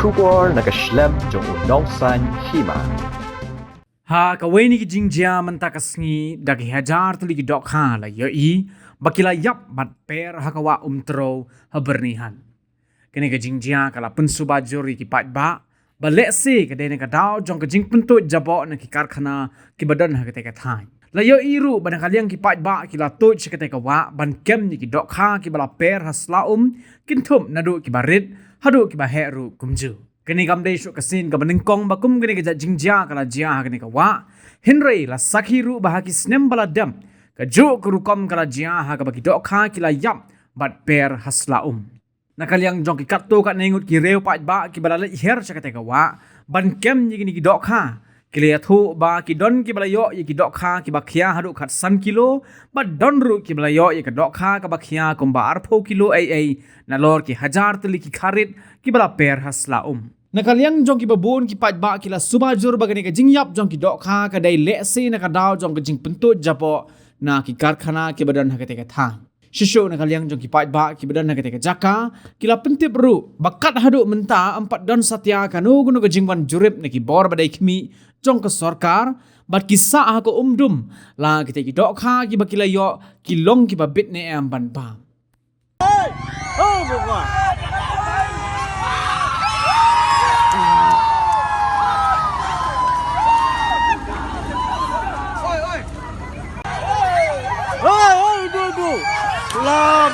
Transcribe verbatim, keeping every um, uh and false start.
Khubor na ka shlem jong u Nongsaiñ Hima. Ha kawei na ki jingjia mynta ka sngi, da ki hajar tylli ki dohkha la ïohi ba ki la ïap bad per ha ka wah Umtrew ha Byrnihat. Kane ka jingjia ka la pynsuba jur ïa ki paidbah ba lehse ka dei na ka daw jong ka jingpyntuid jaboh na ki karkhana kiba don ha katei ka thaiñ. La ïohi ruh ba na ka liang ki paidbah ki la tuid sha katei ka wah ban kem ïa ki dohkha kiba la per ha sla um, kynthup naduh kiba rit haduh kiba heh ruh kumjuh. Kane kam dei shuh ka sien kaba nyngkong ba kum kane ka jait jingjia ka la jia ha kane ka wah, hynrei la sakhi ruh ba ha ki snem ba la dep, kajuh ka rukom ka la jia ha kaba ki dohkha ki la ïap bad per ha sla um. Na ka liang jong ki katto katne ngut ki riew paidbah kiba la leit hiar sha katei ka wah ban kem ïa kine ki dohkha, ki la ïathuh ba ki don kiba la ïoh ïa ki dohkha kiba khia haduh khatsan kilo, bad don ruh kiba la ïoh ïa ka dohkha kaba khia kumba arphew kilo ei ei, nalor ki hajar tylli ki kharit kiba la per ha sla um. Na ka liang jong kiba bun ki paidbah ki la suba jur ba kane ka jingïap jong ki dohkha ka dei lehse na ka daw jong ka jingpyntuid jaboh na ki karkhana kiba don ha katei ka thaiñ. Shisha na ka liang jong ki paidbah kiba don ha katei ka jaka, ki la pyntip ruh ba kat haduh mynta ym pat don satia kano kano ka jingwan jurip na ki bor ba dei khmih jong ka sorkar, bad ki sah ha ka um dum la katei ki dohkha kiba ki la ïoh ki long kiba bit ne em ban bam. Oi, oi, du, du. Lam.